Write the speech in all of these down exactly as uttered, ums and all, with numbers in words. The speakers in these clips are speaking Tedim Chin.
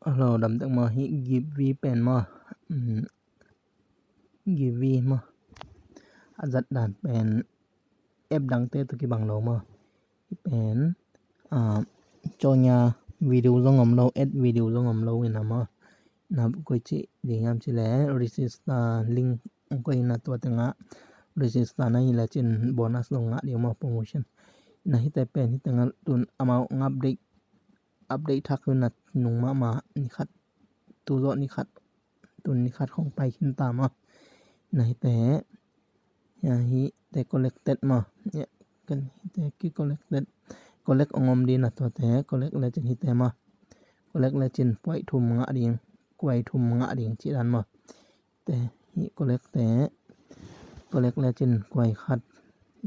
Hello, dam tek maw? Hih Giphy pen maw? Hmm, Giphy maw? A zat dan pen app dangte tawh kibang lo maw? Hih pen, ah, cawnya video zong om lo, ad video zong om lo ina maw? Na koi ci ding hiam cih leh register link koi na tua tengah register na hi lecin bonus zong ngah ding maw, promotion. Na hite pen hih tengah tun amau update update thak hi na, nung mahmah ni khat, tu zawh ni khat, tun ni khat khong pai khin ta maw? Na hite, ya hite collected maw? Ya, kan hite ki collected, collect ong om ding na tuate, collect lecin hite maw? Collect lecin puai thum ngah ding, kuai thum ngah ding cih dan maw? Te hi collect te, collect lecin kuai khat,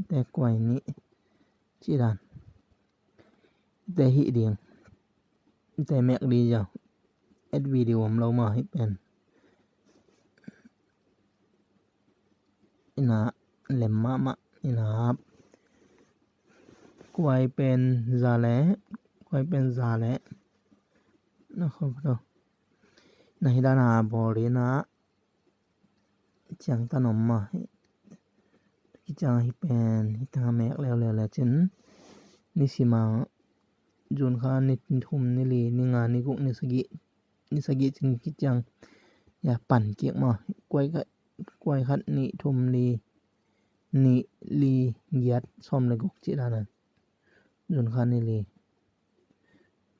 te kuai nih cih dan. Te hih ding. Te mek di zaw. Ad video om lo maw hih pen. Ina lem mahmah ina. Kuai pen za le, kuai pen za le. Na khop do. Na hih dana bawl ina. Ciang tan om maw? Kiciang hih pen hih tengah mek leuleu lecin ni sim a, June kha ni thum, ni li, ni nga, ni guk, ni sagih, ni sagih cin kiciang ya pan kik maw? Kuai khat, kuai khat, nih, thum, li, nih, li, giat, sawm le guk cih dan a. June kha ni li.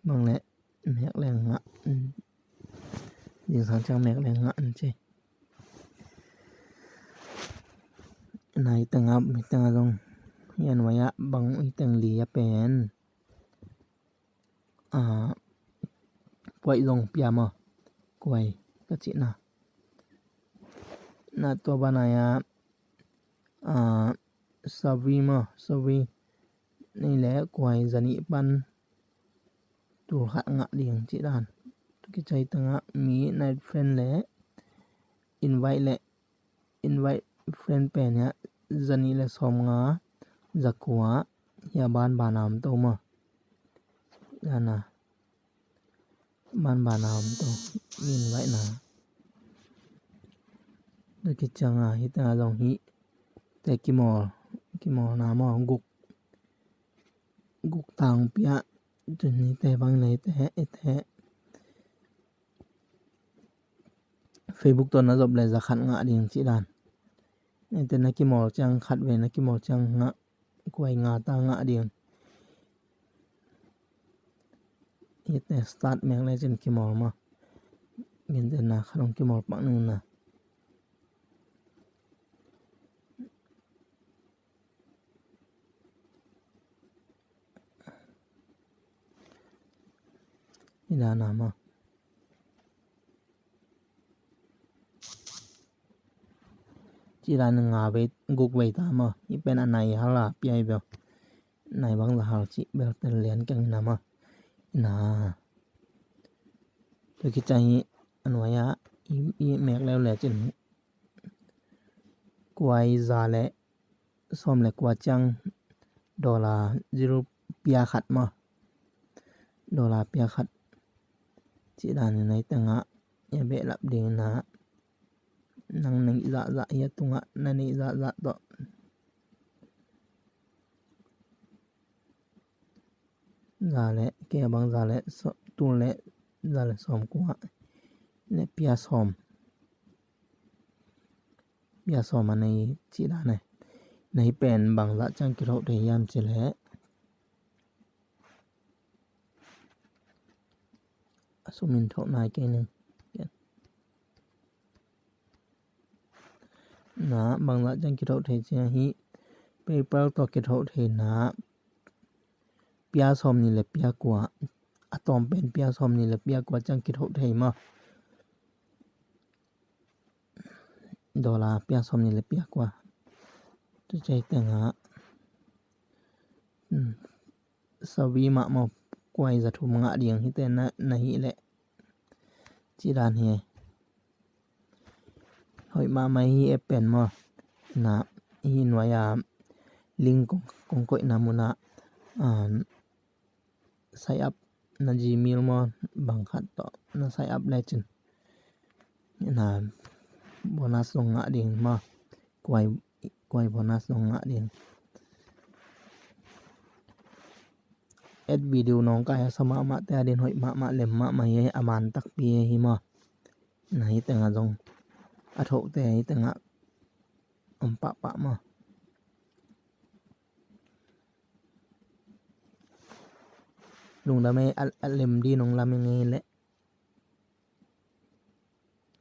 Bang leh mek leng ngah. Zingsang ciang mek leng ngah an ci. Na hih tengah, hih tengah zong hi an wai ah bang hih teng li a pen. Ah, puai zong pia maw? Kuai ka cihna. Na tua banah ah, ah, savi maw? Savi ni le kuai zanih pan tul khat ngah ding cih dan. Tu kicai tengah mi night friend le invite le invite friend pen hiah zanih le sawmnga, zakua hiah ban ban a om to maw? Dana ban ban a om to, mi invite na. Tu kiciang a hih tengah zong hih te kimawl, kimawlna maw? Guk, guk tang pia. Tuni te bang le te, te Facebook tawh na zop le za khat ngah ding cih dan. Ente na kimawl ciang khat ve, na kimawl ciang ngah, kuai nga ta ngah ding. Ite start mek lecin kimawl maw? Gentehna khat hong kimawl pak ning na. Hi dana maw? Ci dan nga vei, guk vei ta maw? Hih pen a nai hal a pia hi bel. Nai bang za hal cih bel tel lian keng hi na maw? Hi na. Tua kicang hi a nuai ah i, i mek leuleu cin kuai za le sawm le kua ciang dollar zero pia khat maw? Dollar pia khat. Cih dan hi na hih tengah i a behlap ding na. Nang neih zahzah i a tungah na neih zahzah tawh. Za le, kei a bang za le, so, tul le, za le sawm kua. Le pia sawm. Pia sawm a nei cih dan e. Na hih pen bang zah ciang kithoh thei hiam cih leh. A sum in thoh nai kei ning. Na bang zah ciang kithoh thei ciang hih PayPal tawh kithoh thei na pia sawm nih le pia kua. A tawm pen pia sawm nih le pia kua ciang kithoh thei maw? Dollar pia sawm nih le pia kua. Tu cai tengah. Hmm. Savi mah maw, kuai za thum ngah ding hite na, na hih leh. Ci dan hi. Hoih mahmah hi e pen maw. Na hi nuai a link kong, kong koihna munah, um, sign up na Gmail maw, bang khat tawh na sign up lecin, na bonus zong ngah ding maw. Kuai, kuai bonus zong ngah ding. Et video nong kai a sa mahmah te a din hoih mahmah, lem mahmah hi, a man takpi hi maw. Na hi tengah zong a thohte hi tengah om pahpah maw. Lungdam ei, a, a lem di nong lam ing ei leh.